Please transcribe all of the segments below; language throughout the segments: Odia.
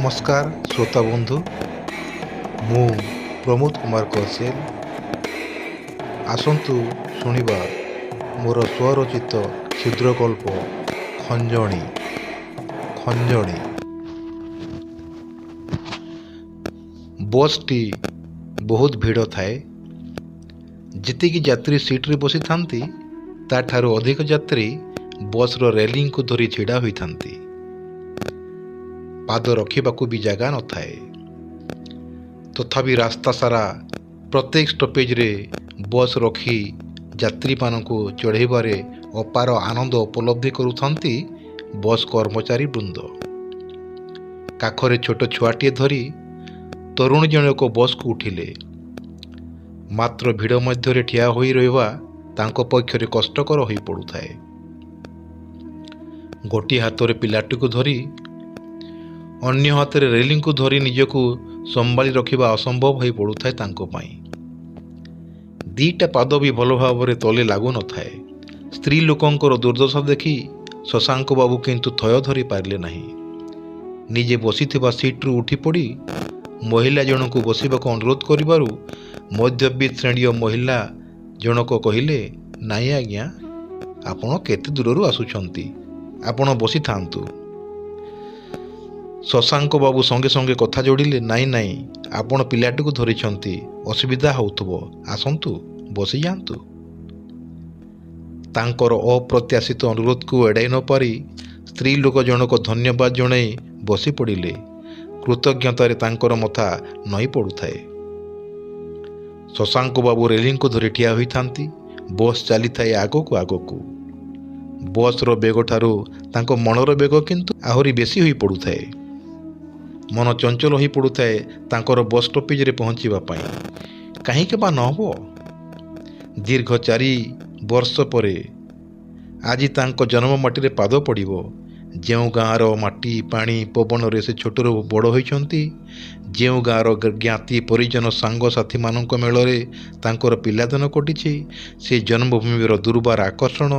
ନମସ୍କାର ଶ୍ରୋତା ବନ୍ଧୁ, ମୁଁ ପ୍ରମୋଦ କୁମାର କୌଶଲ। ଆସନ୍ତୁ ଶୁଣିବା ମୋର ସ୍ୱରଚିତ କ୍ଷୁଦ୍ରଗଳ୍ପ ଖଞ୍ଜଣି। ଖଞ୍ଜଣି। ବସ୍ଟି ବହୁତ ଭିଡ଼ ଥାଏ। ଯେତିକି ଯାତ୍ରୀ ସିଟ୍ରେ ବସିଥାନ୍ତି, ତାଠାରୁ ଅଧିକ ଯାତ୍ରୀ ବସ୍ର ରେଲିଂକୁ ଧରି ଛିଡ଼ା ହୋଇଥାନ୍ତି। ପାଦ ରଖିବାକୁ ବି ଜାଗା ନଥାଏ। ତଥାପି ରାସ୍ତା ସାରା ପ୍ରତ୍ୟେକ ଷ୍ଟପେଜରେ ବସ୍ ରଖି ଯାତ୍ରୀମାନଙ୍କୁ ଚଢ଼େଇବାରେ ଅପାର ଆନନ୍ଦ ଉପଲବ୍ଧି କରୁଥାନ୍ତି ବସ୍ କର୍ମଚାରୀ ବୃନ୍ଦ। କାଖରେ ଛୋଟ ଛୁଆଟିଏ ଧରି ତରୁଣୀ ଜଣକ ବସ୍କୁ ଉଠିଲେ। ମାତ୍ର ଭିଡ଼ ମଧ୍ୟରେ ଠିଆ ହୋଇ ରହିବା ତାଙ୍କ ପକ୍ଷରେ କଷ୍ଟକର ହୋଇପଡ଼ୁଥାଏ। ଗୋଟିଏ ହାତରେ ପିଲାଟିକୁ ଧରି ଅନ୍ୟ ହାତରେ ରେଲିଂକୁ ଧରି ନିଜକୁ ସମ୍ଭାଳି ରଖିବା ଅସମ୍ଭବ ହୋଇପଡ଼ୁଥାଏ ତାଙ୍କ ପାଇଁ। ଦିଟା ପାଦ ବି ଭଲ ଭାବରେ ତଳେ ଲାଗୁନଥାଏ। ସ୍ତ୍ରୀ ଲୋକଙ୍କର ଦୁର୍ଦ୍ଦଶା ଦେଖି ଶଶାଙ୍କ ବାବୁ କିନ୍ତୁ ଥୟ ଧରି ପାରିଲେ ନାହିଁ। ନିଜେ ବସିଥିବା ସିଟ୍ରୁ ଉଠି ପଡ଼ି ମହିଳା ଜଣଙ୍କୁ ବସିବାକୁ ଅନୁରୋଧ କରିବାରୁ ମଧ୍ୟବିତ୍ତ ଶ୍ରେଣୀୟ ମହିଳା ଜଣକ କହିଲେ, ନାଇଁ ଆଜ୍ଞା, ଆପଣ କେତେ ଦୂରରୁ ଆସୁଛନ୍ତି, ଆପଣ ବସିଥାନ୍ତୁ। ଶଶାଙ୍କ ବାବୁ ସଙ୍ଗେ ସଙ୍ଗେ କଥା ଯୋଡ଼ିଲେ, ନାଇଁ ନାଇଁ, ଆପଣ ପିଲାଟିକୁ ଧରିଛନ୍ତି, ଅସୁବିଧା ହେଉଥିବ, ଆସନ୍ତୁ ବସିଯାଆନ୍ତୁ। ତାଙ୍କର ଅପ୍ରତ୍ୟାଶିତ ଅନୁରୋଧକୁ ଏଡ଼ାଇ ନପାରି ସ୍ତ୍ରୀ ଲୋକ ଜଣକ ଧନ୍ୟବାଦ ଜଣାଇ ବସି ପଡ଼ିଲେ। କୃତଜ୍ଞତାରେ ତାଙ୍କର ମଥା ନଇଁ ପଡ଼ୁଥାଏ। ଶଶାଙ୍କ ବାବୁ ରେଲିଂକୁ ଧରି ଠିଆ ହୋଇଥାନ୍ତି। ବସ୍ ଚାଲିଥାଏ ଆଗକୁ ଆଗକୁ। ବସ୍ର ବେଗଠାରୁ ତାଙ୍କ ମନର ବେଗ କିନ୍ତୁ ଆହୁରି ବେଶୀ ହୋଇ ପଡ଼ୁଥାଏ। ମନ ଚଞ୍ଚଳ ହୋଇ ପଡ଼ୁଥାଏ ତାଙ୍କର ବସ୍ ଷ୍ଟପେଜରେ ପହଞ୍ଚିବା ପାଇଁ। କାହିଁକି ବା ନ ହେବ? ଦୀର୍ଘ 4 ବର୍ଷ ପରେ ଆଜି ତାଙ୍କ ଜନ୍ମ ମାଟିରେ ପାଦ ପଡ଼ିବ। ଯେଉଁ ଗାଁର ମାଟି, ପାଣି, ପବନରେ ସେ ଛୋଟରୁ ବଡ଼ ହୋଇଛନ୍ତି, ଯେଉଁ ଗାଁର ଜ୍ଞାତି ପରିଜନ ସାଙ୍ଗସାଥିମାନଙ୍କ ମେଳରେ ତାଙ୍କର ପିଲାଦିନ କଟିଛି, ସେ ଜନ୍ମଭୂମିର ଦୁର୍ବାର ଆକର୍ଷଣ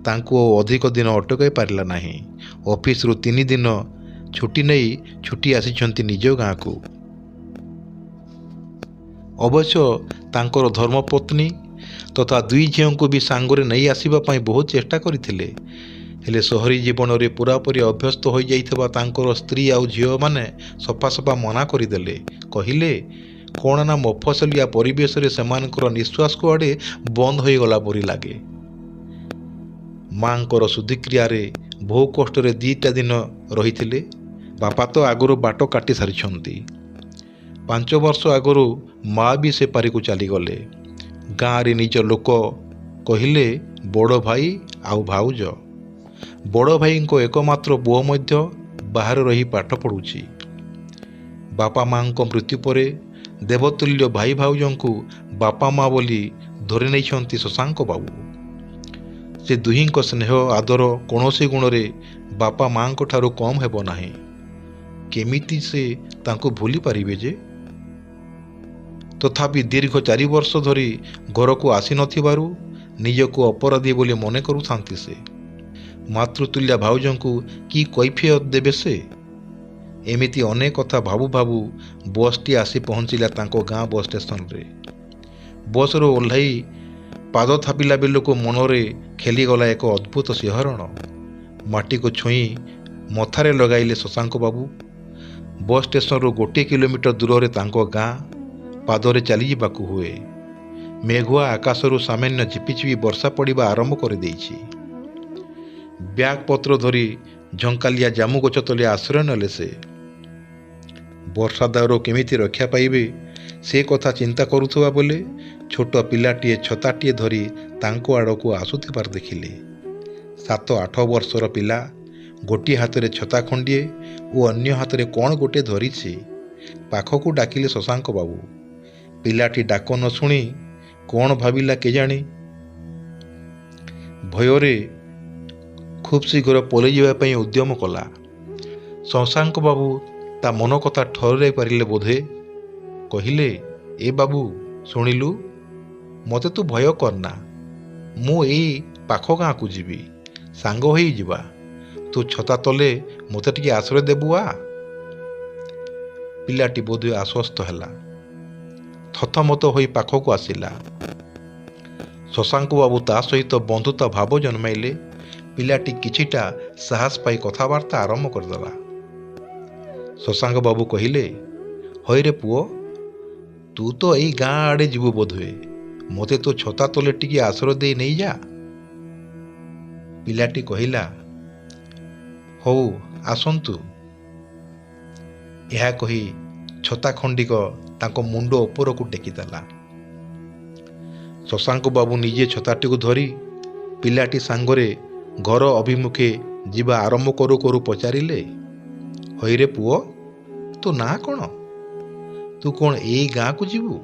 ତାଙ୍କୁ ଆଉ ଅଧିକ ଦିନ ଅଟକାଇ ପାରିଲା ନାହିଁ। ଅଫିସରୁ 3 ଦିନ ଛୁଟି ନେଇ ଛୁଟି ଆସିଛନ୍ତି ନିଜ ଗାଁକୁ। ଅବଶ୍ୟ ତାଙ୍କର ଧର୍ମପତ୍ନୀ ତଥା 2 ଝିଅଙ୍କୁ ବି ସାଙ୍ଗରେ ନେଇ ଆସିବା ପାଇଁ ବହୁତ ଚେଷ୍ଟା କରିଥିଲେ। ହେଲେ ସହରୀ ଜୀବନରେ ପୂରାପୂରି ଅଭ୍ୟସ୍ତ ହୋଇଯାଇଥିବା ତାଙ୍କର ସ୍ତ୍ରୀ ଆଉ ଝିଅମାନେ ସଫା ସଫା ମନା କରିଦେଲେ। କହିଲେ, କ'ଣ ନା ମଫସଲିଆ ପରିବେଶରେ ସେମାନଙ୍କର ନିଶ୍ୱାସ କୁଆଡ଼େ ବନ୍ଦ ହୋଇଗଲା ପରି ଲାଗେ। ମାଆଙ୍କର ଶୁଦ୍ଧିକ୍ରିୟାରେ ବହୁ କଷ୍ଟରେ 2ଟା ଦିନ ରହିଥିଲେ। ବାପା ତ ଆଗରୁ ବାଟ କାଟି ସାରିଛନ୍ତି। 5 ବର୍ଷ ଆଗରୁ ମା ବି ସେ ପାରିକୁ ଚାଲିଗଲେ। ଗାଁରେ ନିଜ ଲୋକ କହିଲେ ବଡ଼ ଭାଇ ଆଉ ଭାଉଜ। ବଡ଼ ଭାଇଙ୍କ ଏକମାତ୍ର ପୁଅ ମଧ୍ୟ ବାହାରେ ରହି ପାଠ ପଢ଼ୁଛି। ବାପା ମାଆଙ୍କ ମୃତ୍ୟୁ ପରେ ଦେବତୁଲ୍ୟ ଭାଇ ଭାଉଜଙ୍କୁ ବାପା ମା ବୋଲି ଧରି ନେଇଛନ୍ତି ଶଶାଙ୍କ ବାବୁ। ସେ ଦୁହିଁଙ୍କ ସ୍ନେହ ଆଦର କୌଣସି ଗୁଣରେ ବାପା ମାଆଙ୍କ ଠାରୁ କମ୍ ହେବ ନାହିଁ। କେମିତି ସେ ତାଙ୍କୁ ଭୁଲି ପାରିବେ ଯେ? ତଥାପି ଦୀର୍ଘ 4 ବର୍ଷ ଧରି ଘରକୁ ଆସିନଥିବାରୁ ନିଜକୁ ଅପରାଧୀ ବୋଲି ମନେ କରୁଥାନ୍ତି ସେ। ମାତୃତୁଲ୍ୟା ଭାଉଜଙ୍କୁ କି କୈଫିୟତ ଦେବେ ସେ? ଏମିତି ଅନେକ କଥା ଭାବୁ ଭାବୁ ବସ୍ଟି ଆସି ପହଞ୍ଚିଲା ତାଙ୍କ ଗାଁ ବସ୍ ଷ୍ଟେସନରେ। ବସ୍ରୁ ଓହ୍ଲାଇ ପାଦ ଥାପିଲା ବେଳକୁ ମନରେ ଖେଲିଗଲା ଏକ ଅଦ୍ଭୁତ ଶିହରଣ। ମାଟିକୁ ଛୁଇଁ ମଥାରେ ଲଗାଇଲେ ଶଶାଙ୍କ ବାବୁ। ବସ୍ ଷ୍ଟେସନରୁ 1 କିଲୋମିଟର ଦୂରରେ ତାଙ୍କ ଗାଁ। ପାଦରେ ଚାଲିଯିବାକୁ ହୁଏ। ମେଘୁଆ ଆକାଶରୁ ସାମାନ୍ୟ ଝିପିଝିପି ବର୍ଷା ପଡ଼ିବା ଆରମ୍ଭ କରିଦେଇଛି। ବ୍ୟାଗ୍ ପତ୍ର ଧରି ଝଙ୍କାଲିଆ ଜାମୁ ଗଛ ତଳେ ଆଶ୍ରୟ ନେଲେ ସେ। ବର୍ଷା ଦାଉରୁ କେମିତି ରକ୍ଷା ପାଇବେ ସେ କଥା ଚିନ୍ତା କରୁଥିବା ବେଳେ ଛୋଟ ପିଲାଟିଏ ଛତାଟିଏ ଧରି ତାଙ୍କ ଆଡ଼କୁ ଆସୁଥିବାର ଦେଖିଲେ। 7-8 ବର୍ଷର ପିଲା ଗୋଟିଏ ହାତରେ ଛତା ଖଣ୍ଡିଏ ଓ ଅନ୍ୟ ହାତରେ କ'ଣ ଗୋଟିଏ ଧରିଛି। ପାଖକୁ ଡାକିଲେ ଶଶାଙ୍କ ବାବୁ। ପିଲାଟି ଡାକ ନ ଶୁଣି କ'ଣ ଭାବିଲା କେଜାଣି, ଭୟରେ ଖୁବ୍ ଶୀଘ୍ର ପଳାଇଯିବା ପାଇଁ ଉଦ୍ୟମ କଲା। ଶଶାଙ୍କ ବାବୁ ତା ମନ କଥା ଠହରାଇ ପାରିଲେ ବୋଧେ। କହିଲେ, ଏ ବାବୁ, ଶୁଣିଲୁ, ମୋତେ ତୁ ଭୟ କରନା। ମୁଁ ଏଇ ପାଖ ଗାଁକୁ ଯିବି, ସାଙ୍ଗ ହୋଇ ଯିବା। ତୁ ଛତା ତଲେ ମୋତେ ଟିକେ ଆଶ୍ରୟ ଦେବୁ ଆ। ପିଲାଟି ବୋଧହୁଏ ଆଶ୍ୱସ୍ତ ହେଲା। ଥତମତ ହୋଇ ପାଖକୁ ଆସିଲା। ଶଶାଙ୍କ ବାବୁ ତା ସହିତ ବନ୍ଧୁତା ଭାବ ଜନ୍ମାଇଲେ। ପିଲାଟି କିଛିଟା ସାହସ ପାଇ କଥାବାର୍ତ୍ତା ଆରମ୍ଭ କରିଦେଲା। ଶଶାଙ୍କ ବାବୁ କହିଲେ, ହଇରେ ପୁଅ, ତୁ ତ ଏଇ ଗାଁ ଆଡ଼େ ଯିବୁ ବୋଧହୁଏ, ମୋତେ ତୋ ଛତା ତଲେ ଟିକେ ଆଶ୍ରୟ ଦେଇ ନେଇଯା। ପିଲାଟି କହିଲା, ହଉ ଆସନ୍ତୁ। ଏହା କହି ଛତା ଖଣ୍ଡିକ ତାଙ୍କ ମୁଣ୍ଡ ଉପରକୁ ଟେକିଦେଲା। ଶଶାଙ୍କ ବାବୁ ନିଜେ ଛତାଟିକୁ ଧରି ପିଲାଟି ସାଙ୍ଗରେ ଘର ଅଭିମୁଖେ ଯିବା ଆରମ୍ଭ କରୁ କରୁ ପଚାରିଲେ, ହଇରେ ପୁଅ, ତୋ ନାଁ କ'ଣ? ତୁ କ'ଣ ଏଇ ଗାଁକୁ ଯିବୁ?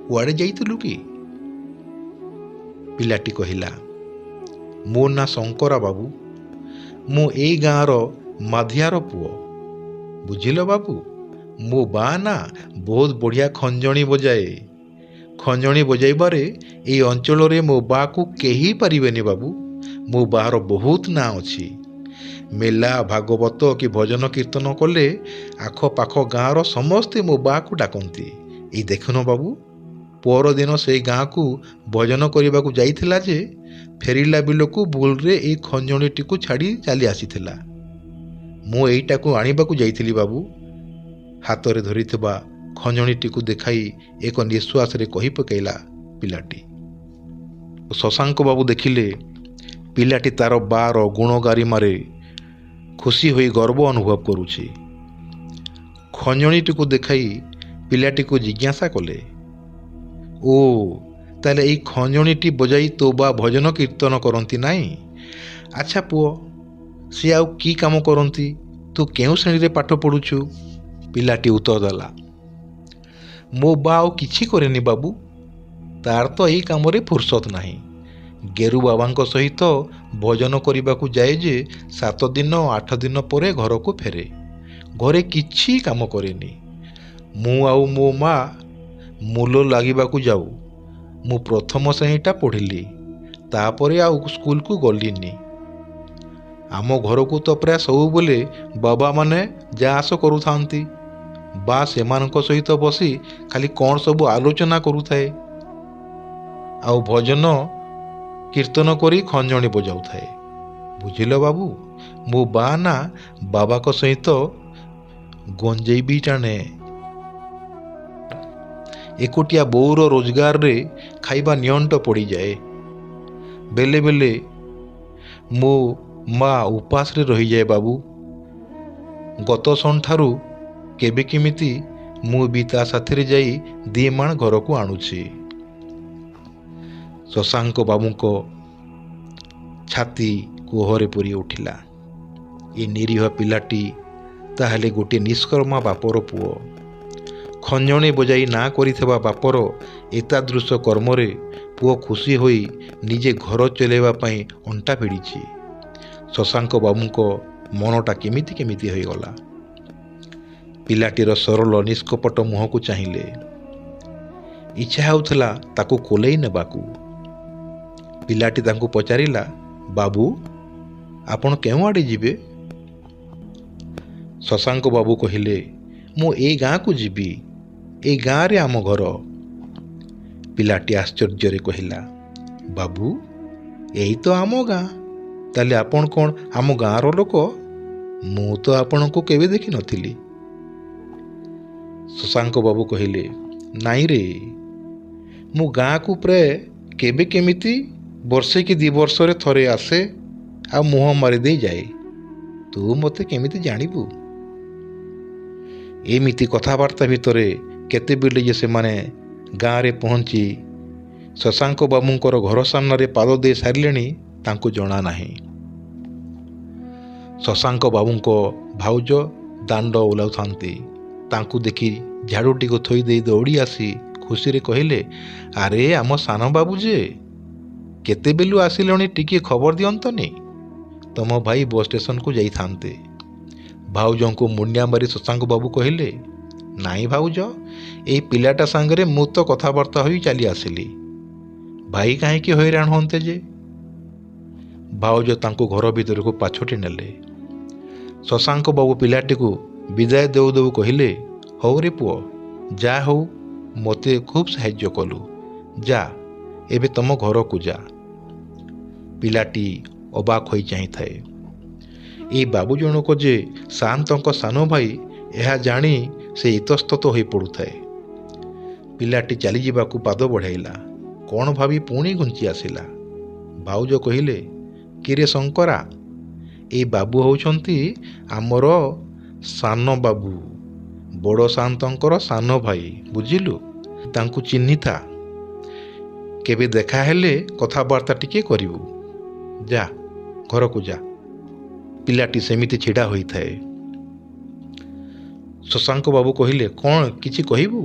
କୁଆଡ଼େ ଯାଇଥିଲୁ କି? ପିଲାଟି କହିଲା, ମୋ ନାଁ ଶଙ୍କରା ବାବୁ, ମୁଁ ଏଇ ଗାଁର ମାଧିଆର ପୁଅ। ବୁଝିଲ ବାବୁ, ମୋ ବା ନା ବହୁତ ବଢ଼ିଆ ଖଞ୍ଜଣି ବଜାଏ। ଖଞ୍ଜଣି ବଜାଇବାରେ ଏଇ ଅଞ୍ଚଳରେ ମୋ ବାକୁ କେହି ପାରିବେନି ବାବୁ। ମୋ ବାହାର ବହୁତ ନାଁ ଅଛି। ମେଲା, ଭାଗବତ କି ଭଜନ କୀର୍ତ୍ତନ କଲେ ଆଖପାଖ ଗାଁର ସମସ୍ତେ ମୋ ବାକୁ ଡାକନ୍ତି। ଏଇ ଦେଖୁନ ବାବୁ, ପରଦିନ ସେଇ ଗାଁକୁ ଭଜନ କରିବାକୁ ଯାଇଥିଲା ଯେ ଫେରିଲା ବିଲକୁ ଭୁଲରେ ଏଇ ଖଞ୍ଜଣିଟିକୁ ଛାଡ଼ି ଚାଲି ଆସିଥିଲା। ମୁଁ ଏଇଟାକୁ ଆଣିବାକୁ ଯାଇଥିଲି ବାବୁ। ହାତରେ ଧରିଥିବା ଖଞ୍ଜଣିଟିକୁ ଦେଖାଇ ଏକ ନିଶ୍ୱାସରେ କହି ପକାଇଲା ପିଲାଟି। ଶଶାଙ୍କ ବାବୁ ଦେଖିଲେ ପିଲାଟି ତାର ବାର ଗୁଣଗାରିମାରେ ଖୁସି ହୋଇ ଗର୍ବ ଅନୁଭବ କରୁଛି। ଖଞ୍ଜଣିଟିକୁ ଦେଖାଇ ପିଲାଟିକୁ ଜିଜ୍ଞାସା କଲେ, ଓ ତାହେଲେ ଏଇ ଖଞ୍ଜଣିଟି ବଜାଇ ତୋ ବା ଭଜନ କୀର୍ତ୍ତନ କରନ୍ତି ନାହିଁ? ଆଚ୍ଛା ପୁଅ, ସିଏ ଆଉ କି କାମ କରନ୍ତି? ତୁ କେଉଁ ଶ୍ରେଣୀରେ ପାଠ ପଢ଼ୁଛୁ? ପିଲାଟି ଉତ୍ତର ଦେଲା, ମୋ ବା ଆଉ କିଛି କରେନି ବାବୁ, ତାର ତ ଏଇ କାମରେ ଫୁର୍ସତ ନାହିଁ। ଗେରୁ ବାବାଙ୍କ ସହିତ ଭଜନ କରିବାକୁ ଯାଏ ଯେ 7 ଦିନ 8 ଦିନ ପରେ ଘରକୁ ଫେରେ। ଘରେ କିଛି କାମ କରେନି। ମୁଁ ଆଉ ମୋ ମା ମୂଲ ଲାଗିବାକୁ ଯାଉ। ମୁଁ ପ୍ରଥମ ଶ୍ରେଣୀଟା ପଢ଼ିଲି, ତାପରେ ଆଉ ସ୍କୁଲକୁ ଗଲିନି। ଆମ ଘରକୁ ତ ପ୍ରାୟ ସବୁବେଳେ ବାବାମାନେ ଯା ଆସ କରୁଥାନ୍ତି। ବା ସେମାନଙ୍କ ସହିତ ବସି ଖାଲି କ'ଣ ସବୁ ଆଲୋଚନା କରୁଥାଏ ଆଉ ଭଜନ କୀର୍ତ୍ତନ କରି ଖଞ୍ଜଣି ବଜାଉଥାଏ। ବୁଝିଲ ବାବୁ, ମୋ ବା ନା ବାବାଙ୍କ ସହିତ ଗଞ୍ଜେଇ ବି ଟାଣେ। ଏକୁଟିଆ ବୋଉର ରୋଜଗାରରେ ଖାଇବା ନିଅଣ୍ଟ ପଡ଼ିଯାଏ। ବେଲେ ବେଲେ ମୋ ମା ଉପାସରେ ରହିଯାଏ ବାବୁ। ଗତ ସନ୍ଠାରୁ କେବେ କେମିତି ମୁଁ ବି ତା ସାଥିରେ ଯାଇ 2 ମାଣ ଘରକୁ ଆଣୁଛି। ଶଶାଙ୍କ ବାବୁଙ୍କ ଛାତି କୋହରେ ପୂରି ଉଠିଲା। ଏ ନିରୀହ ପିଲାଟି ତାହେଲେ ଗୋଟିଏ ନିଷ୍କର୍ମା ବାପର ପୁଅ। ଖଞ୍ଜଣି ବଜାଇ ନାଁ କରିଥିବା ବାପର ଏତାଦୃଶ କର୍ମରେ ପୁଅ ଖୁସି ହୋଇ ନିଜେ ଘର ଚଲାଇବା ପାଇଁ ଅଣ୍ଟା ଭିଡ଼ିଛି। ଶଶାଙ୍କ ବାବୁଙ୍କ ମନଟା କେମିତି କେମିତି ହୋଇଗଲା। ପିଲାଟିର ସରଳ ନିଷ୍କପଟ ମୁହଁକୁ ଚାହିଁଲେ। ଇଚ୍ଛା ହେଉଥିଲା ତାକୁ କୋଲେଇ ନେବାକୁ। ପିଲାଟି ତାଙ୍କୁ ପଚାରିଲା, ବାବୁ ଆପଣ କେଉଁଆଡ଼େ ଯିବେ? ଶଶାଙ୍କ ବାବୁ କହିଲେ, ମୁଁ ଏଇ ଗାଁକୁ ଯିବି, ଏଇ ଗାଁରେ ଆମ ଘର। ପିଲାଟି ଆଶ୍ଚର୍ଯ୍ୟରେ କହିଲା, ବାବୁ ଏଇ ତ ଆମ ଗାଁ, ତାହେଲେ ଆପଣ କ'ଣ ଆମ ଗାଁର ଲୋକ? ମୁଁ ତ ଆପଣଙ୍କୁ କେବେ ଦେଖିନଥିଲି। ଶଶାଙ୍କ ବାବୁ କହିଲେ, ନାଇଁ ରେ, ମୁଁ ଗାଁକୁ ପ୍ରାୟ କେବେ କେମିତି ବର୍ଷେ କି 2 ବର୍ଷରେ ଥରେ ଆସେ ଆଉ ମୁହଁ ମାରିଦେଇ ଯାଏ। ତୁ ମୋତେ କେମିତି ଜାଣିବୁ? ଏମିତି କଥାବାର୍ତ୍ତା ଭିତରେ କେତେବେଳେ ଯେ ସେମାନେ ଗାଁରେ ପହଞ୍ଚି ଶଶାଙ୍କ ବାବୁଙ୍କର ଘର ସାମ୍ନାରେ ପାଦ ଦେଇ ସାରିଲେଣି ତାଙ୍କୁ ଜଣା ନାହିଁ। ଶଶାଙ୍କ ବାବୁଙ୍କ ଭାଉଜ ଦାଣ୍ଡ ଓଲାଉଥାନ୍ତି। ତାଙ୍କୁ ଦେଖି ଝାଡ଼ୁଟିକୁ ଥୋଇ ଦେଇ ଦୌଡ଼ି ଆସି ଖୁସିରେ କହିଲେ, ଆରେ ଆମ ସାନ ବାବୁ ଯେ, କେତେବେଳୁ ଆସିଲଣି ଟିକିଏ ଖବର ଦିଅନ୍ତନି? ତମ ଭାଇ ବସ୍ ଷ୍ଟେସନକୁ ଯାଇଥାନ୍ତେ। ଭାଉଜଙ୍କୁ ମୁଣ୍ଡିଆ ମାରି ଶଶାଙ୍କ ବାବୁ କହିଲେ, ନାଇଁ ଭାଉଜ, ଏଇ ପିଲାଟା ସାଙ୍ଗରେ ମୁଁ ତ କଥାବାର୍ତ୍ତା ହୋଇ ଚାଲି ଆସିଲି, ଭାଇ କାହିଁକି ହଇରାଣ ହୁଅନ୍ତେ ଯେ। ଭାଉଜ ତାଙ୍କୁ ଘର ଭିତରକୁ ପାଛୋଟି ନେଲେ। ଶଶାଙ୍କ ବାବୁ ପିଲାଟିକୁ ବିଦାୟ ଦେଉ ଦେଉ କହିଲେ, ହଉରେ ପୁଅ, ଯା ହଉ, ମୋତେ ଖୁବ୍ ସାହାଯ୍ୟ କଲୁ। ଯା, ଏବେ ତମ ଘରକୁ ଯା। ପିଲାଟି ଅବାକ୍ ହୋଇ ଚାହିଁଥାଏ। ଏଇ ବାବୁ ଜଣକ ଯେ ସାଆନ୍ତଙ୍କ ସାନ ଭାଇ, ଏହା ଜାଣି ସେ ଇତସ୍ତତ ହୋଇ ପଡ଼ୁଥାଏ। ପିଲାଟି ଚାଲିଯିବାକୁ ପାଦ ବଢ଼ାଇଲା। କ'ଣ ଭାବି ପୁଣି ଘୁଞ୍ଚି ଆସିଲା। ଭାଉଜ କହିଲେ, କିରେ ଶଙ୍କରା, ଏଇ ବାବୁ ହେଉଛନ୍ତି ଆମର ସାନ ବାବୁ, ବଡ଼ ସାଆନ୍ତଙ୍କର ସାନ ଭାଇ, ବୁଝିଲୁ? ତାଙ୍କୁ ଚିହ୍ନିଥା, କେବେ ଦେଖା ହେଲେ କଥାବାର୍ତ୍ତା ଟିକେ କରିବୁ। ଯା, ଘରକୁ ଯା। ପିଲାଟି ସେମିତି ଛିଡ଼ା ହୋଇଥାଏ। ଶଶାଙ୍କ ବାବୁ କହିଲେ, କ'ଣ କିଛି କହିବୁ?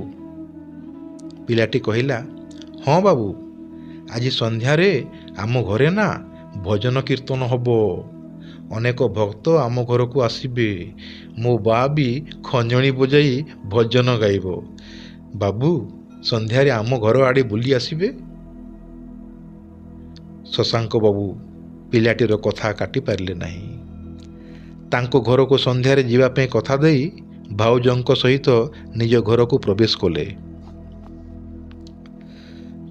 ପିଲାଟି କହିଲା, ହଁ ବାବୁ, ଆଜି ସନ୍ଧ୍ୟାରେ ଆମ ଘରେ ନା ଭଜନ କୀର୍ତ୍ତନ ହେବ। ଅନେକ ଭକ୍ତ ଆମ ଘରକୁ ଆସିବେ। ମୋ ବା ବି ଖଞ୍ଜଣି ବଜାଇ ଭଜନ ଗାଇବ। ବାବୁ, ସନ୍ଧ୍ୟାରେ ଆମ ଘର ଆଡ଼େ ବୁଲି ଆସିବେ। ଶଶାଙ୍କ ବାବୁ ପିଲାଟିର କଥା କାଟି ପାରିଲେ ନାହିଁ। ତାଙ୍କ ଘରକୁ ସନ୍ଧ୍ୟାରେ ଯିବା ପାଇଁ କଥା ଦେଇ ଭାଉଜଙ୍କ ସହିତ ନିଜ ଘରକୁ ପ୍ରବେଶ କଲେ।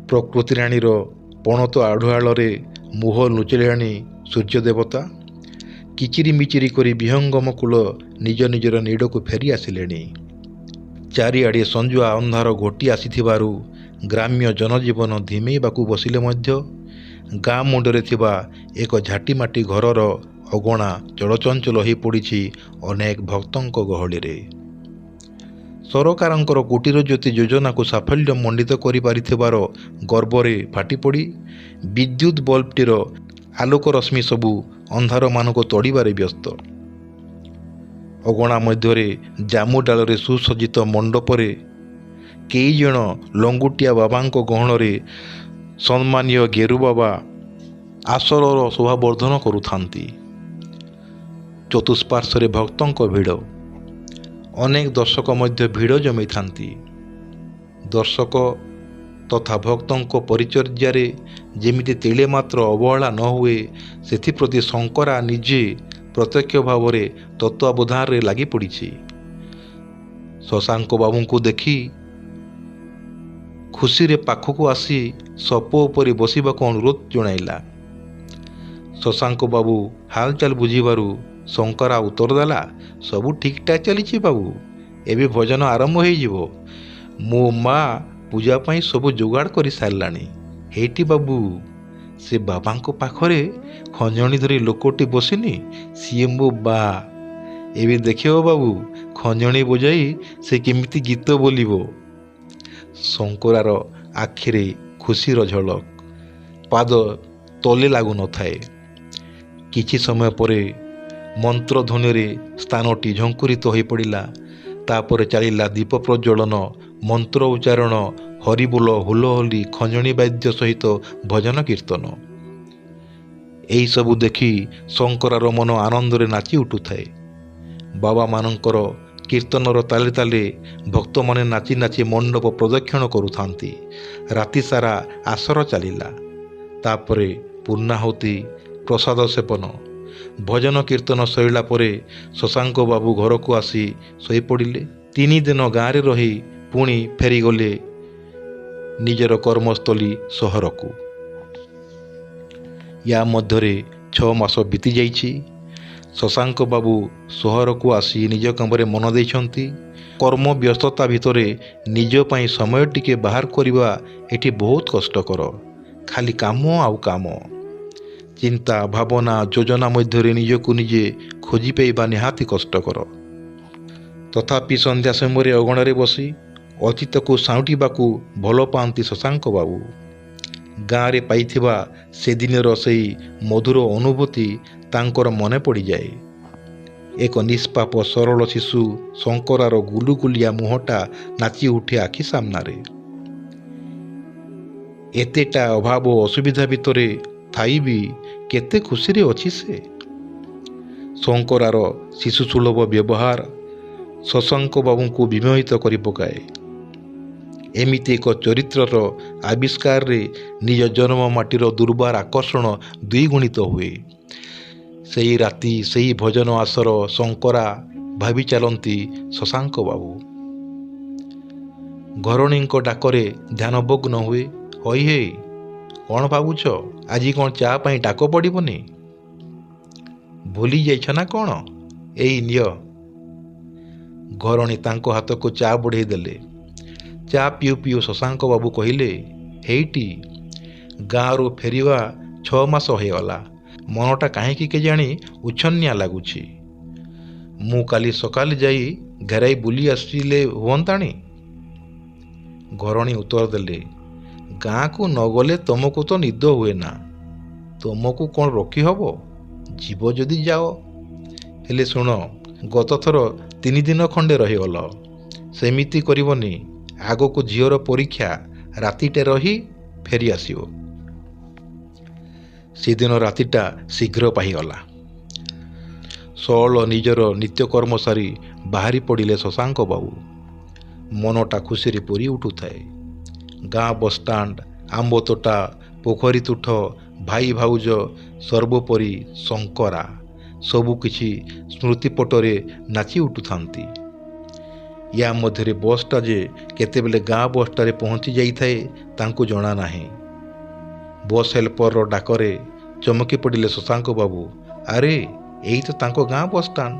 ପ୍ରକୃତି ରାଣୀର ପଣତ ଆଢ଼ୁଆଳରେ ମୁହଁ ଲୁଚିଲେଣି ସୂର୍ଯ୍ୟ ଦେବତା। କିଚିରି ମିଚିରି କରି ବିହଙ୍ଗମ କୂଳ ନିଜ ନିଜର ନୀଡ଼କୁ ଫେରି ଆସିଲେଣି। ଚାରିଆଡ଼େ ସଞ୍ଜୁଆ ଅନ୍ଧାର ଘୋଟି ଆସିଥିବାରୁ ଗ୍ରାମ୍ୟ ଜନଜୀବନ ଧିମେଇବାକୁ ବସିଲେ ମଧ୍ୟ ଗାଁ ମୁଣ୍ଡରେ ଥିବା ଏକ ଝାଟିମାଟି ଘରର ଅଗଣା ଚଳଚଞ୍ଚଳ ହୋଇପଡ଼ିଛି ଅନେକ ଭକ୍ତଙ୍କ ଗହଳିରେ। ସରକାରଙ୍କର କୁଟୀର ଜ୍ୟୋତି ଯୋଜନାକୁ ସାଫଲ୍ୟ ମଣ୍ଡିତ କରିପାରିଥିବାର ଗର୍ବରେ ଫାଟିପଡ଼ି ବିଦ୍ୟୁତ୍ ବଲ୍ବଟିର ଆଲୋକ ରଶ୍ମି ସବୁ ଅନ୍ଧାରମାନଙ୍କୁ ତଡ଼ିବାରେ ବ୍ୟସ୍ତ। ଅଗଣା ମଧ୍ୟରେ ଜାମୁ ଡାଳରେ ସୁସଜ୍ଜିତ ମଣ୍ଡପରେ କେଇଜଣ ଲଙ୍ଗୁଟିଆ ବାବାଙ୍କ ଗହଣରେ ସମ୍ମାନୀୟ ଗେରୁ ବାବା ଆସରର ଶୋଭାବର୍ଦ୍ଧନ କରୁଥାନ୍ତି। ଚତୁଷ୍ପାର୍ଶ୍ୱରେ ଭକ୍ତଙ୍କ ଭିଡ଼। ଅନେକ ଦର୍ଶକ ମଧ୍ୟ ଭିଡ଼ ଜମେଇଥାନ୍ତି। ଦର୍ଶକ ତଥା ଭକ୍ତଙ୍କ ପରିଚର୍ଯାରେ ଯେମିତି ତିଳେ ମାତ୍ର ଅବହେଳା ନ ହୁଏ, ସେଥିପ୍ରତି ଶଙ୍କରା ନିଜେ ପ୍ରତ୍ୟକ୍ଷ ଭାବରେ ତତ୍ତ୍ୱାବଧାନରେ ଲାଗିପଡ଼ିଛି। ଶଶାଙ୍କ ବାବୁଙ୍କୁ ଦେଖି ଖୁସିରେ ପାଖକୁ ଆସି ସପ ଉପରେ ବସିବାକୁ ଅନୁରୋଧ ଜଣାଇଲା। ଶଶାଙ୍କ ବାବୁ ହାଲଚାଲ ବୁଝିବାରୁ ଶଙ୍କରା ଉତ୍ତର ଦେଲା, ସବୁ ଠିକଠାକ୍ ଚାଲିଛି ବାବୁ, ଏବେ ଭଜନ ଆରମ୍ଭ ହେଇଯିବ। ମୋ ମା ପୂଜା ପାଇଁ ସବୁ ଯୋଗାଡ଼ କରିସାରିଲାଣି। ହେଇଟି ବାବୁ, ସେ ବାବାଙ୍କ ପାଖରେ ଖଞ୍ଜଣି ଧରି ଲୋକଟି ବସିନି, ସିଏ ମୋ ବା। ଏବେ ଦେଖିବ ବାବୁ, ଖଞ୍ଜଣି ବଜାଇ ସେ କେମିତି ଗୀତ ବୋଲିବ। ଶଙ୍କରାର ଆଖିରେ ଖୁସିର ଝଲକ, ପାଦ ତଲେ ଲାଗୁନଥାଏ। କିଛି ସମୟ ପରେ ମନ୍ତ୍ରଧ୍ୱନିରେ ସ୍ଥାନଟି ଝଙ୍କୁରିତ ହୋଇପଡ଼ିଲା। ତାପରେ ଚାଲିଲା ଦୀପ ପ୍ରଜ୍ୱଳନ, ମନ୍ତ୍ର ଉଚ୍ଚାରଣ, ହରିବୋଲ, ହୁଲହୁଲି, ଖଞ୍ଜଣି ବାଦ୍ୟ ସହିତ ଭଜନ କୀର୍ତ୍ତନ। ଏହିସବୁ ଦେଖି ଶଙ୍କରାର ମନ ଆନନ୍ଦରେ ନାଚି ଉଠୁଥାଏ। ବାବାମାନଙ୍କର କୀର୍ତ୍ତନର ତାଲେ ତାଲେ ଭକ୍ତମାନେ ନାଚି ନାଚି ମଣ୍ଡପ ପ୍ରଦକ୍ଷିଣ କରୁଥାନ୍ତି। ରାତିସାରା ଆସର ଚାଲିଲା। ତାପରେ ପୂର୍ଣ୍ଣାହୁତି, ପ୍ରସାଦ ସେବନ। ଭଜନ କୀର୍ତ୍ତନ ସରିଲା ପରେ ଶଶାଙ୍କ ବାବୁ ଘରକୁ ଆସି ଶୋଇପଡ଼ିଲେ। 3 ଦିନ ଗାଁରେ ରହି ପୁଣି ଫେରିଗଲେ ନିଜର କର୍ମସ୍ଥଳୀ ସହରକୁ। ୟା ମଧ୍ୟରେ 6 ମାସ ବିତିଯାଇଛି। ଶଶାଙ୍କ ବାବୁ ସହରକୁ ଆସି ନିଜ କାମରେ ମନ ଦେଇଛନ୍ତି। କର୍ମ ବ୍ୟସ୍ତତା ଭିତରେ ନିଜ ପାଇଁ ସମୟ ଟିକେ ବାହାର କରିବା ଏଠି ବହୁତ କଷ୍ଟକର। ଖାଲି କାମ ଆଉ କାମ। ଚିନ୍ତା, ଭାବନା, ଯୋଜନା ମଧ୍ୟରେ ନିଜକୁ ନିଜେ ଖୋଜି ପାଇବା ନିହାତି କଷ୍ଟକର। ତଥାପି ସନ୍ଧ୍ୟା ସମୟରେ ଅଗଣାରେ ବସି ଅତୀତକୁ ସାଉଁଟିବାକୁ ଭଲ ପାଆନ୍ତି ଶଶାଙ୍କ ବାବୁ। ଗାଁରେ ପାଇଥିବା ସେଦିନର ସେଇ ମଧୁର ଅନୁଭୂତି ତାଙ୍କର ମନେ ପଡ଼ିଯାଏ। ଏକ ନିଷ୍ପାପ ସରଳ ଶିଶୁ ଶଙ୍କରାର ଗୁଲୁଗୁଲିଆ ମୁହଁଟା ନାଚି ଉଠେ ଆଖି ସାମ୍ନାରେ। ଏତେଟା ଅଭାବ ଅସୁବିଧା ଭିତରେ ଥାଇ ବି କେତେ ଖୁସିରେ ଅଛି ସେ। ଶଙ୍କରାର ଶିଶୁ ସୁଲଭ ବ୍ୟବହାର ଶଶାଙ୍କ ବାବୁଙ୍କୁ ବିମୋହିତ କରି ପକାଏ। ଏମିତି ଏକ ଚରିତ୍ରର ଆବିଷ୍କାରରେ ନିଜ ଜନ୍ମ ମାଟିର ଦୁର୍ବାର ଆକର୍ଷଣ ଦ୍ୱିଗୁଣିତ ହୁଏ। ସେଇ ରାତି, ସେଇ ଭଜନ ଆସର ଶଙ୍କରା ଭାବି ଚାଲନ୍ତି ଶଶାଙ୍କ ବାବୁ। ଘରଣୀଙ୍କ ଡାକରେ ଧ୍ୟାନଭଗ୍ନ ହୁଏ, ହଇ ହେ, କ'ଣ ଭାବୁଛ, ଆଜି କ'ଣ ଚା ପାଇଁ ଡାକ ପଡ଼ିବନି? ଭୁଲି ଯାଇଛ ନା କ'ଣ? ଏଇ ନିଅ। ଘରଣୀ ତାଙ୍କ ହାତକୁ ଚା ବଢ଼େଇ ଦେଲେ। ଚା ପିଉ ପିଉ ଶଶାଙ୍କ ବାବୁ କହିଲେ, ହେଇଟି, ଗାଁରୁ ଫେରିବା 6 ମାସ ହୋଇଗଲା। ମନଟା କାହିଁକି କେଜାଣି ଉଚ୍ଛନ୍ନିଆ ଲାଗୁଛି। ମୁଁ କାଲି ସକାଳେ ଯାଇ ଘେରାଇ ବୁଲି ଆସିଲେ ହୁଅନ୍ତାଣି? ଘରଣୀ ଉତ୍ତର ଦେଲେ, ଗାଁକୁ ନଗଲେ ତମକୁ ତ ନିଦ ହୁଏ ନା, ତମକୁ କ'ଣ ରଖିହବ? ଯିବ ଯଦି ଯାଅ। ହେଲେ ଶୁଣ, ଗତଥର 3 ଦିନ ଖଣ୍ଡେ ରହିଗଲ, ସେମିତି କରିବନି। ଆଗକୁ ଝିଅର ପରୀକ୍ଷା, ରାତିଟା ରହି ଫେରି ଆସିବ। ସେଦିନ ରାତିଟା ଶୀଘ୍ର ପାହିଗଲା। ସଅଳ ନିଜର ନିତ୍ୟକର୍ମ ସାରି ବାହାରି ପଡ଼ିଲେ ଶଶାଙ୍କ ବାବୁ। ମନଟା ଖୁସିରେ ପୁରି ଉଠୁଥାଏ। ଗାଁ ବସଷ୍ଟାଣ୍ଡ, ଆମ୍ବ ତୋଟା, ପୋଖରୀ ତୁଠ, ଭାଇ ଭାଉଜ, ସର୍ବୋପରି ଶଙ୍କରା, ସବୁକିଛି ସ୍ମୃତିପଟରେ ନାଚି ଉଠୁଥାନ୍ତି। ୟା ମଧ୍ୟରେ ବସ୍ଟା ଯେ କେତେବେଳେ ଗାଁ ବସଟାରେ ପହଞ୍ଚି ଯାଇଥାଏ ତାଙ୍କୁ ଜଣା ନାହିଁ। ବସ୍ ହେଲ୍ପରର ଡାକରେ ଚମକି ପଡ଼ିଲେ ଶଶାଙ୍କ ବାବୁ। ଆରେ, ଏଇ ତ ତାଙ୍କ ଗାଁ ବସଷ୍ଟାଣ୍ଡ।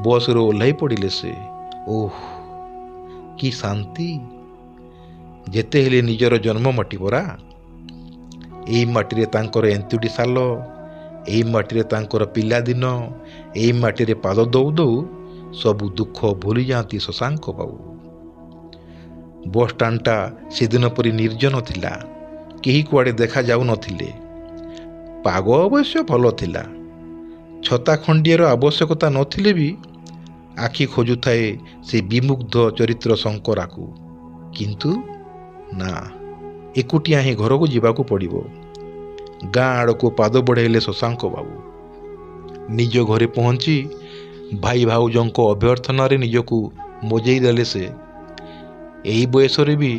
ବସ୍ରୁ ଓହ୍ଲାଇ ପଡ଼ିଲେ ସେ। ଓଃ, କି ଶାନ୍ତି! ଯେତେ ହେଲେ ନିଜର ଜନ୍ମ ମାଟି ପରା। ଏଇ ମାଟିରେ ତାଙ୍କର ଏନ୍ତୁଡ଼ି ଶାଲ, ଏଇ ମାଟିରେ ତାଙ୍କର ପିଲାଦିନ, ଏଇ ମାଟିରେ ପାଦ ଦଉ ଦଉ ସବୁ ଦୁଃଖ ଭୁଲି ଯାଆନ୍ତି ଶଶାଙ୍କ ବାବୁ। ବସଷ୍ଟାଣ୍ଡଟା ସେଦିନ ପରି ନିର୍ଜନ ଥିଲା। କେହି କୁଆଡ଼େ ଦେଖାଯାଉନଥିଲେ। ପାଗ ଅବଶ୍ୟ ଭଲ ଥିଲା। ଛତା ଖଣ୍ଡିଏର ଆବଶ୍ୟକତା ନଥିଲେ ବି ଆଖି ଖୋଜୁଥାଏ ସେ ବିମୁଗ୍ଧ ଚରିତ୍ର ଶଙ୍କରାକୁ। କିନ୍ତୁ ନା, ଏକୁଟିଆ ହିଁ ଘରକୁ ଯିବାକୁ ପଡ଼ିବ। ଗାଁ ଆଡ଼କୁ ପାଦ ବଢ଼ାଇଲେ ଶଶାଙ୍କ ବାବୁ। ନିଜ ଘରେ ପହଞ୍ଚି ଭାଇ ଭାଉଜଙ୍କ ଅଭ୍ୟର୍ଥନାରେ ନିଜକୁ ମଜେଇ ଦେଲେ ସେ। ଏଇ ବୟସରେ ବି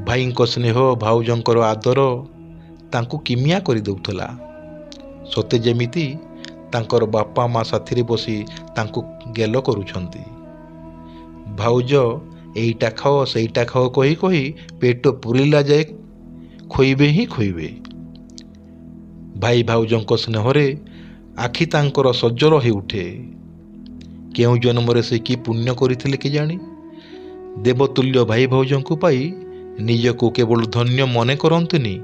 ଭାଇଙ୍କ ସ୍ନେହ, ଭାଉଜଙ୍କର ଆଦର ତାଙ୍କୁ କିମିଆ କରିଦେଉଥିଲା। ସତେ ଯେମିତି ତାଙ୍କର ବାପା ମା ସାଥିରେ ବସି ତାଙ୍କୁ ଗେଲ କରୁଛନ୍ତି। ଭାଉଜ ଏଇଟା ଖାଅ ସେଇଟା ଖାଅ କହି କହି ପେଟ ପୁରିଲା ଯାଏ ଖୋଇବେ ହିଁ ଖୋଇବେ। ଭାଇ ଭାଉଜଙ୍କ ସ୍ନେହରେ ଆଖି ତାଙ୍କର ସଜ୍ଜଳ ହୋଇଉଠେ। କେଉଁ ଜନ୍ମରେ ସେ କି ପୁଣ୍ୟ କରିଥିଲେ କେଜାଣି, ଦେବତୁଲ୍ୟ ଭାଇ ଭାଉଜଙ୍କୁ ପାଇ ନିଜକୁ କେବଳ ଧନ୍ୟ ମନେ କରନ୍ତିନି,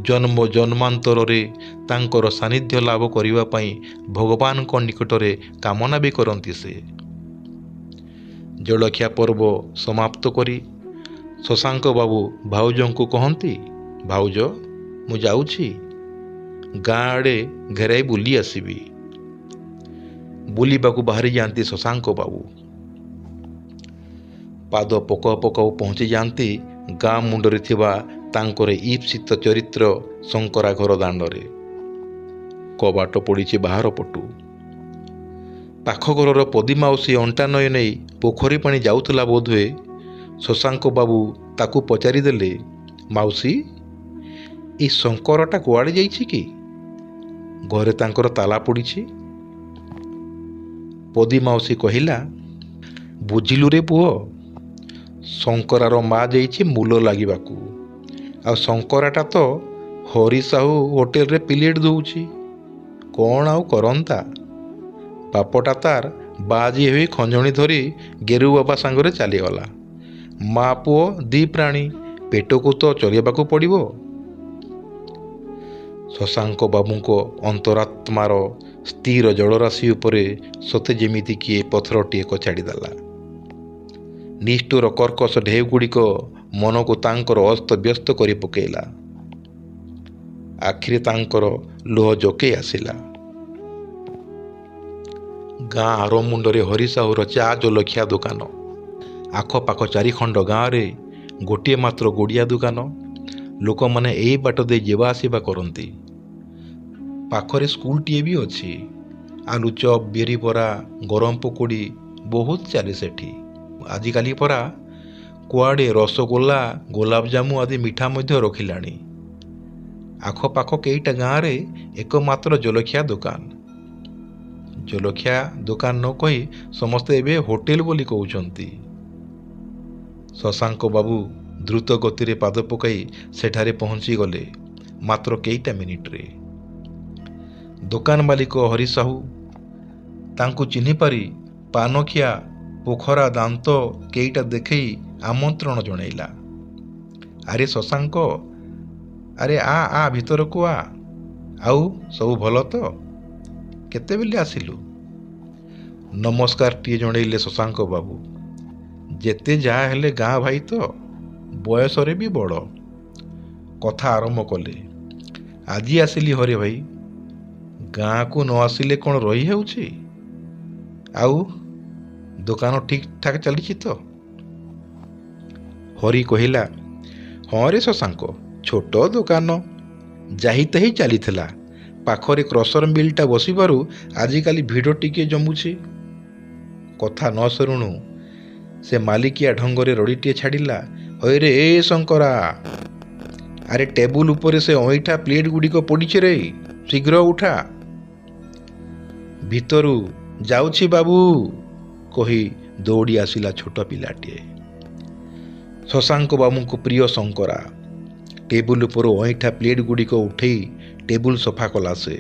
ଜନ୍ମ ଜନ୍ମାନ୍ତରରେ ତାଙ୍କର ସାନ୍ନିଧ୍ୟ ଲାଭ କରିବା ପାଇଁ ଭଗବାନଙ୍କ ନିକଟରେ କାମନା ବି କରନ୍ତି ସେ। ଜଳଖିଆ ପର୍ବ ସମାପ୍ତ କରି ଶଶାଙ୍କ ବାବୁ ଭାଉଜଙ୍କୁ କହନ୍ତି, ଭାଉଜ, ମୁଁ ଯାଉଛି, ଗାଁ ଆଡ଼େ ଘେରାଇ ବୁଲି ଆସିବି। ବୁଲିବାକୁ ବାହାରି ଯାଆନ୍ତି ଶଶାଙ୍କ ବାବୁ। ପାଦ ପକାଉ ପକାଉ ପହଞ୍ଚି ଯାଆନ୍ତି ଗାଁ ମୁଣ୍ଡରେ ଥିବା ତାଙ୍କର ଈପ୍ସିତ ଚରିତ୍ର ଶଙ୍କରା ଘର ଦାଣ୍ଡରେ। କବାଟ ପଡ଼ିଛି ବାହାର ପଟୁ। ପାଖ ଘରର ପଦୀ ମାଉସୀ ଅଣ୍ଟା ନଈ ନେଇ ପୋଖରୀ ପାଣି ଯାଉଥିଲା ବୋଧହୁଏ। ଶଶାଙ୍କ ବାବୁ ତାକୁ ପଚାରିଦେଲେ, ମାଉସୀ, ଏ ଶଙ୍କରଟା କୁଆଡ଼େ ଯାଇଛି କି? ଘରେ ତାଙ୍କର ତାଲା ପଡ଼ିଛି। ପଦୀ ମାଉସୀ କହିଲା, ବୁଝିଲୁ ରେ ପୁଅ, ଶଙ୍କରାର ମା ଯାଇଛି ମୂଲ ଲାଗିବାକୁ, ଆଉ ଶଙ୍କରାଟା ତ ହରି ସାହୁ ହୋଟେଲରେ ପ୍ଲେଟ୍ ଧୋଉଛି। କ'ଣ ଆଉ କରନ୍ତା? ବାପଟା ତାର ବାଜି ହୋଇ ଖଞ୍ଜଣି ଧରି ଗେରୁ ବାବା ସାଙ୍ଗରେ ଚାଲିଗଲା। ମା ପୁଅ ଦି ପ୍ରାଣୀ, ପେଟକୁ ତ ଚଳିବାକୁ ପଡ଼ିବ। ଶଶାଙ୍କ ବାବୁଙ୍କ ଅନ୍ତରାତ୍ମାର ସ୍ଥିର ଜଳରାଶି ଉପରେ ସତେ ଯେମିତି କିଏ ପଥରଟିଏ କଚାଡ଼ିଦେଲା। ନିଷ୍ଠୁର କର୍କଶ ଢେଉଗୁଡ଼ିକ ମନକୁ ତାଙ୍କର ଅସ୍ତବ୍ୟସ୍ତ କରି ପକାଇଲା। ଆଖିରେ ତାଙ୍କର ଲୁହ ଜକେଇ ଆସିଲା। ଗାଁ ଆର ମୁଣ୍ଡରେ ହରିସାହୁର ଚା ଜଲଖିଆ ଦୋକାନ। ଆଖପାଖ ଚାରିଖଣ୍ଡ ଗାଁରେ ଗୋଟିଏ ମାତ୍ର ଗୁଡ଼ିଆ ଦୋକାନ। ଲୋକମାନେ ଏଇ ବାଟ ଦେଇ ଯିବା ଆସିବା କରନ୍ତି। ପାଖରେ ସ୍କୁଲଟିଏ ବି ଅଛି। ଆଲୁ ଚପ୍, ବିରି ବରା, ଗରମ ପକୁଡ଼ି ବହୁତ ଚାଲେ ସେଠି। ଆଜିକାଲି ପରା କୁଆଡ଼େ ରସଗୋଲା, ଗୋଲାପଜାମୁ ଆଦି ମିଠା ମଧ୍ୟ ରଖିଲାଣି। ଆଖପାଖ କେଇଟା ଗାଁରେ ଏକମାତ୍ର ଜଳଖିଆ ଦୋକାନ। ଜଳଖିଆ ଦୋକାନ ନ କହି ସମସ୍ତେ ଏବେ ହୋଟେଲ ବୋଲି କହୁଛନ୍ତି। ଶଶାଙ୍କ ବାବୁ ଦ୍ରୁତ ଗତିରେ ପାଦ ପକାଇ ସେଠାରେ ପହଞ୍ଚିଗଲେ ମାତ୍ର କେଇଟା ମିନିଟରେ। ଦୋକାନ ମାଲିକ ହରି ସାହୁ ତାଙ୍କୁ ଚିହ୍ନିପାରି ପାନଖିଆ ପୋଖରା ଦାନ୍ତ କେଇଟା ଦେଖେଇ ଆମନ୍ତ୍ରଣ ଜଣାଇଲା। ଆରେ ଶଶାଙ୍କ, ଆରେ ଆ ଆ ଭିତରକୁ ଆ। ଆଉ ସବୁ ଭଲ ତ? କେତେବେଳେ ଆସିଲୁ? ନମସ୍କାରଟିଏ ଜଣେଇଲେ ଶଶାଙ୍କ ବାବୁ। ଯେତେ ଯାହା ହେଲେ ଗାଁ ଭାଇ ତ, ବୟସରେ ବି ବଡ଼। କଥା ଆରମ୍ଭ କଲେ। ଆଜି ଆସିଲି ହରେ ଭାଇ, ଗାଁକୁ ନ ଆସିଲେ କ'ଣ ରହି ହେଉଛି? ଆଉ ଦୋକାନ ଠିକ୍ ଠାକ୍ ଚାଲିଛି ତ? ହରି କହିଲା, ହଁ ରେ ଶଶାଙ୍କ, ଛୋଟ ଦୋକାନ ଯାହିତାହି ଚାଲିଥିଲା। ପାଖରେ କ୍ରସର ମିଲ୍ଟା ବସିବାରୁ ଆଜିକାଲି ଭିଡ଼ ଟିକିଏ ଜମୁଛି। କଥା ନ ସରୁଣୁ ସେ ମାଲିକିଆ ଢଙ୍ଗରେ ରଡ଼ିଟିଏ ଛାଡ଼ିଲା, ହଇରେ ଏ ଶଙ୍କରା, ଆରେ ଟେବୁଲ ଉପରେ ସେ ଅଇଁଠା ପ୍ଲେଟ୍ ଗୁଡ଼ିକ ପଡ଼ିଛି ରେ, ଶୀଘ୍ର ଉଠା। ଭିତରୁ ଯାଉଛି ବାବୁ କହି ଦୌଡ଼ି ଆସିଲା ଛୋଟ ପିଲାଟିଏ। ଶଶାଙ୍କ ବାବୁଙ୍କ ପ୍ରିୟ ଶଙ୍କରା। ଟେବୁଲ ଉପରୁ ଅଇଁଠା ପ୍ଲେଟ୍ ଗୁଡ଼ିକ ଉଠେଇ ଟେବୁଲ ସଫା କଲା ସେ।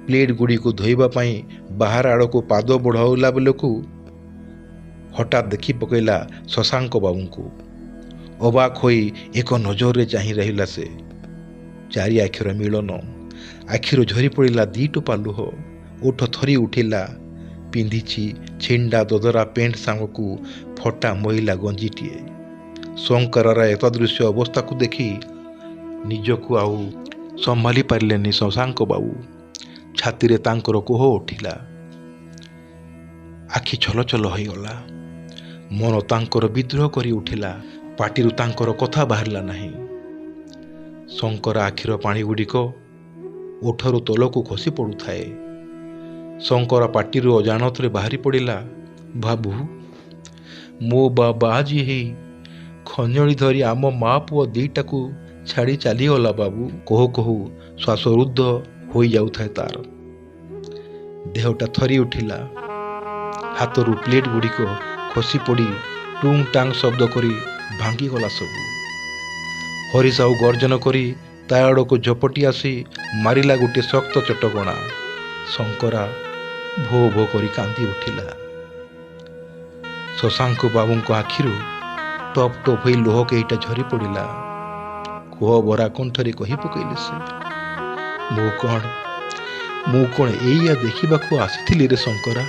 ପ୍ଲେଟ୍ ଗୁଡ଼ିକୁ ଧୋଇବା ପାଇଁ ବାହାର ଆଡ଼କୁ ପାଦ ବଢ଼ାଇଲା ବେଳକୁ ହଠାତ୍ ଦେଖି ପକାଇଲା ଶଶାଙ୍କ ବାବୁଙ୍କୁ। ଅବାକ୍ ହୋଇ ଏକ ନଜରରେ ଚାହିଁ ରହିଲା ସେ। ଚାରି ଆଖିର ମିଳନ, ଆଖିରୁ ଝରି ପଡ଼ିଲା ଦି ଟୋପା ଲୁହ, ଓଠ ଥରି ଉଠିଲା। ପିନ୍ଧିଛି ଛିଣ୍ଡା ଦଦରା ପ୍ୟାଣ୍ଟ ସାଙ୍ଗକୁ ଫଟା ମଇଳା ଗଞ୍ଜିଟିଏ। ଶଙ୍କରର ଏତାଦୃଶ୍ୟ ଅବସ୍ଥାକୁ ଦେଖି ନିଜକୁ ଆଉ ସମ୍ଭାଳି ପାରିଲେନି ଶଶାଙ୍କ ବାବୁ। ଛାତିରେ ତାଙ୍କର କୋହ ଉଠିଲା, ଆଖି ଛଲଛଲ ହୋଇଗଲା, ମନ ତାଙ୍କର ବିଦ୍ରୋହ କରି ଉଠିଲା। ପାଟିରୁ ତାଙ୍କର କଥା ବାହାରିଲା ନାହିଁ। ଶଙ୍କର ଆଖିର ପାଣି ଗୁଡ଼ିକ ଓଠରୁ ତଳକୁ ଖସି ପଡ଼ୁଥାଏ। ଶଙ୍କର ପାଟିରୁ ଅଜାଣତରେ ବାହାରି ପଡ଼ିଲା, ବାବୁ, ମୋ ବାବା ଆଜି ହେଇ ଖଞ୍ଜଣି ଧରି ଆମ ମା ପୁଅ ଦିଟାକୁ ଛାଡ଼ି ଚାଲିଗଲା ବାବୁ। କହୁ କହୁ ଶ୍ୱାସରୁଦ୍ଧ ହୋଇଯାଉଥାଏ ତାର। ଦେହଟା ଥରି ଉଠିଲା। ହାତରୁ ପ୍ଲେଟ୍ ଗୁଡ଼ିକ ଖସି ପଡ଼ି ଟୁଙ୍ଗ ଟାଙ୍ଗ ଶବ୍ଦ କରି ଭାଙ୍ଗିଗଲା ସବୁ। ହରି ସାହୁ ଗର୍ଜନ କରି ତା ଆଡ଼କୁ ଝପଟି ଆସି ମାରିଲା ଗୋଟିଏ ଶକ୍ତ ଚଟକଣା। ଶଙ୍କରା ଭୋ ଭୋ କରି କାନ୍ଦି ଉଠିଲା। ଶଶାଙ୍କ ବାବୁଙ୍କ ଆଖିରୁ ଟପ୍ ଟପ୍ ହୋଇ ଲୁହ କେଇଟା ଝରି ପଡ଼ିଲା। କୁହ ଭରା କଣ୍ଠରେ କହି ପକାଇଲେ ସେ, ମୁଁ କ'ଣ ଏଇଆ ଦେଖିବାକୁ ଆସିଥିଲି ରେ ଶଙ୍କରା?